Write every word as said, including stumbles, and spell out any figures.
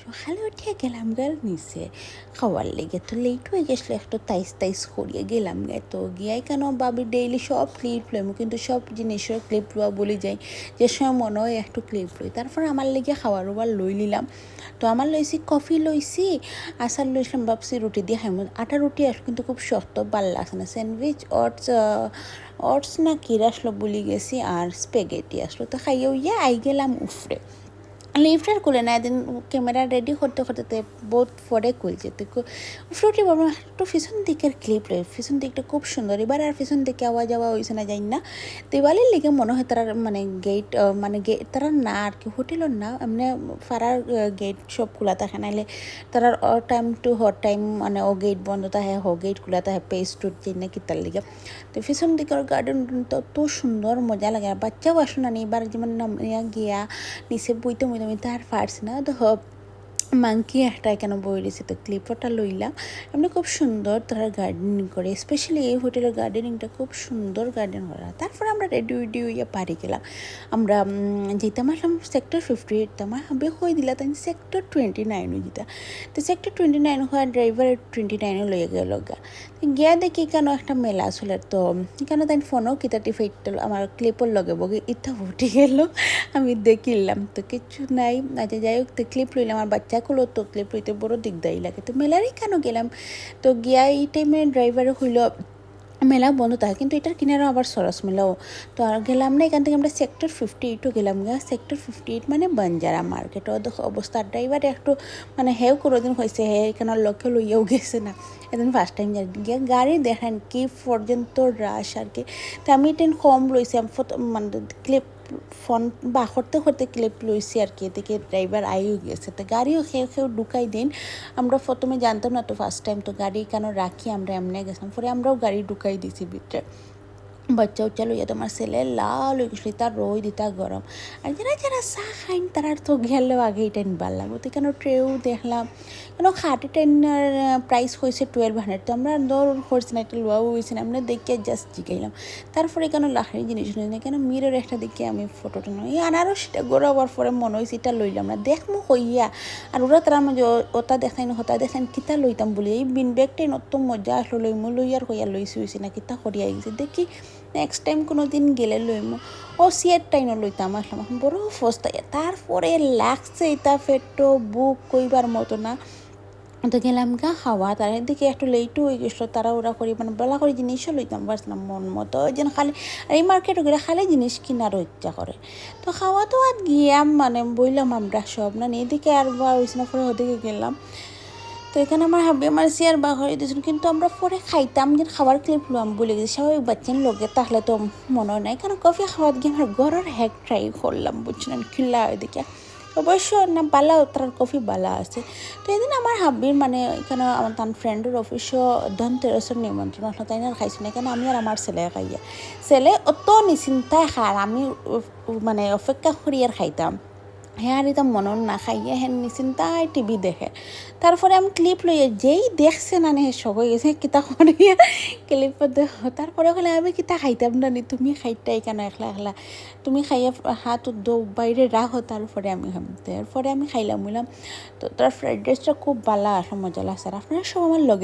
সকালে উঠিয়া গেলাম গা নিচে খাওয়ার লেগে। তো লেট অই গেছিল, একটু তাইস তাইস করিয়া গেলাম গা। তো গিয়া ইকানো ভাবির ডেইলি সব ক্লিপ লইমু, কিন্তু সব জিনিসর ক্লিপ লওয়া ভুলি যাই। যে সময় মনো অয় একটু ক্লিপ লই, তারপর আমার লেগে খাওয়ার ওবার লই নিলাম। তো আমার লইছি কফি, লইছি আচার, লইছিলাম, ভাবছি রুটি দি খাইমু। আটা রুটি আসলো কিন্তু খুব শক্ত, ভালা লাগছে না। স্যান্ডউইচ, ওটস, ওটস না কিরা আসলো ভুলি গেছি, আর স্প্যাগেটি আসলো। তো খাইয়া উইয়া আই গেলাম উপরে। লিফটর কুলে না, এদিন ক্যামেরা রেডি করতে করতে তে বহুত পরে খুলছে। তো কু-, উপরে উঠি ভাবলাম একটু পিছন দিকের ক্লিপ লই, পিছন দিকটা খুব সুন্দর। এবার আর পিছন দিকে আওয়া যাওয়া অইছে না, জানি না। দিওয়ালির লেগে মনো অয় তারার মানে গেট, আহ, মানে গে-, তারার না আর কি, হোটেলর না, এমনে ফারার, আহ, গেট সব খোলা থাকে, নাইলে তারার time to time মানে ও গেট বন্ধ থাকে, হ গেট খোলা থাকে, পেস্ট উঠছে না কিতার লেগে। তো পিছন দিকর গার্ডেন তো অত সুন্দর, মজা লাগে। আর বাচ্চাও আসলো না নি, এবার যেমন নামিয়া গিয়া নিচে বইতে বইতে আমি তার পারছি না। তো হ-, মাংকি একটা এখানো বই রয়েছে, তো ক্লিপটা লইলাম। এমনি খুব সুন্দর তারা গার্ডেনিং করে, স্পেশালি এই হোটেলের গার্ডেনিংটা খুব সুন্দর গার্ডেন করা। তারপর আমরা রেডি উডি হইয়া বাড়ি গেলাম। আমরা, উম, যেতাম আসলাম সেক্টর ফিফটি এইট, আমার হাবে কই দিলা তাই সেক্টর টোয়েন্টি নাইন হয়ে যেতা। তো সেক্টর টোয়েন্টি নাইন হওয়ার ড্রাইভার টোয়েন্টি নাইনও লইয়া গেল গা। গিয়া দেখি ইকানো একটা মেলা চলে, তো ইকানো তাই ফোনও কিতা টিপে ইটা আমার ক্লিপর লগে বগে ইটা উঠি গেল। আমি দেখিলাম তো কিচ্ছু নাই। আচ্ছা, যাই হোক, তো ক্লিপ লইলাম, আর বাচ্চা কুলো তো ক্লিপ লইতে বড় দিকদারি লাগে। তো মেলার ইকানো গেলাম, তো গিয়া এই টাইমে ড্রাইভারে কইলো মেলা বন্ধ থাকে, কিন্তু ইটার কিনারো আবার সরস মেলাও। তো আর গেলাম না, ইকান থাকি আমরা সেক্টর ফিফটি এইটও গেলাম গা। সেক্টর ফিফটি এইট মানে বাঞ্জারা মার্কেট। ও দেখো অবস্থা, ড্রাইভারে একটু মানে হেও কোনোদিন কইছে, হে ইকানোর লগে লইয়াও গেছে না। এদিন ফার্স্ট টাইম যাই গিয়া, গাড়ি দেখেন কি পর্যন্ত রাশ আর কি। তো আমি টেন কম লইছি, আমি ফটো মানে ক্লিপ ফোন বা করতে করতে ক্লিপ লইছি আর কি। এদিকে ড্রাইভার আইও গেছে, তো গাড়িও কেউ কেউ ঢুকাই দিন। আমরা প্রথমে জানতাম না তো, ফার্স্ট টাইম, তো গাড়ি ইকানো রাখি আমরা এমনে গেছিলাম, পরে আমরাও গাড়ি ঢুকাই দিছি ভিতরে। বাচ্চা উচ্চা লইয়া তো আমার ছেলে লাল হয়ে গেছিল, তার রই দিতা গরম। আর যারা যারা চা খাইন তারার তো গেলেও আগে ইটাইন ভালা লাগবো। তো ইকানো ট্রেও দেখলাম, ইকানো খাটি টাইনার প্রাইস হয়েছে টুয়েলভ হান্ড্রেড। তো আমরা দর করছি না, এটা লওয়া হয়েছে না, আমরা দেখিয়া জাস্ট জিগাইলাম। তারপরে ইকানো লাখানি জিনিস নেই না, ইকানো মিরর একটা দেখি আমি ফটো টানো, এই আনারসটা গড়াবার পরে মনো হয়েছে এটা লইলাম না, দেখমু কইয়া। আর ওরা তারা মাঝে ও-, ওটা দেখাইন, হতা দেখাইন, কিতা লইতাম বলি, এই বিন ব্যাগটাই নতুন মজা আসলো, লইমু লইয়ার কইয়া লইছি হয়েছে না, কিতা করিয়া গেছে দেখি। নেক্সট টাইম কোনো দিন গেলে লইমু। ও সিয়ার টাইনও লইতাম আসলাম, এখন বড় ফস্তাইয়া। তারপরে লাগছে এটা পেটো বুক কইবার মতো না। তো গেলাম গা খাওয়াত, আর এদিকে একটু লেটও হয়ে গেছিলো, তাড়াহুড়া করি মানে ভালা করি জিনিসও লইতাম পারছি না মন মতো। ওই জন্য খালি, আর এই মার্কেটও গেলে খালি জিনিস কিনার ইচ্ছা করে। তো খাওয়াত তো আর গিয়াম মানে বইলাম আমরা সব না, এদিকে আর বা হয়েছে না, পরে ওদিকে গেলাম। তো ইকানো আমার হাবি আমার চেয়ার বার করে দিয়েছিল, কিন্তু আমরা পরে খাইতাম যে খাবার ক্লিপ লইলাম ভুলে গেছি। স্বাভাবিক বাচ্চার লগে তাহলে তো মনে নাই, কারণ কফি খাওয়াত গিয়া আমার ঘরর হেক ট্রাই করলাম, বুঝছেন, কিলা ওইদিকে। অবশ্য না, বালা, তার কফি বালা আছে। তো এদিন আমার হাবির মানে ইকানো আমার তার ফ্রেন্ডর অফিসও ধনতেরাসর নিমন্ত্রণ আসলো, তাইন আর খাইছে না, ইকানো আমি আর আমার ছেলে খাইয়া। ছেলে অত নিশ্চিন্তায় খার, আমি উ-, উ-, মানে অপেক্ষা করি আর খাইতাম। হে আর ইতা মনর না খাইয়া হে নিশ্চিন্তায় টিভি দেখে। তারপরে আমি ক্লিপ লইয়া যেই দেখছে না নে, হে শখ হয়ে গেছে, "কিতা করিয়া ক্লিপ দেখো?" তারপরে কইলে, "আমি কিতা খাইতাম না নি, তুমি খাইতায় কেনে একলা একলা? তুমি খাইয়া হাত দৌ বাইরে রাখো, তারপরে আমি খাইমু।" তারপরে আমি খাইলাম, বললাম, তো তার ফ্রাইড রাইসটা খুব বালা আসলো, মজা লাগছে। আর আপনারা সব আমার লগে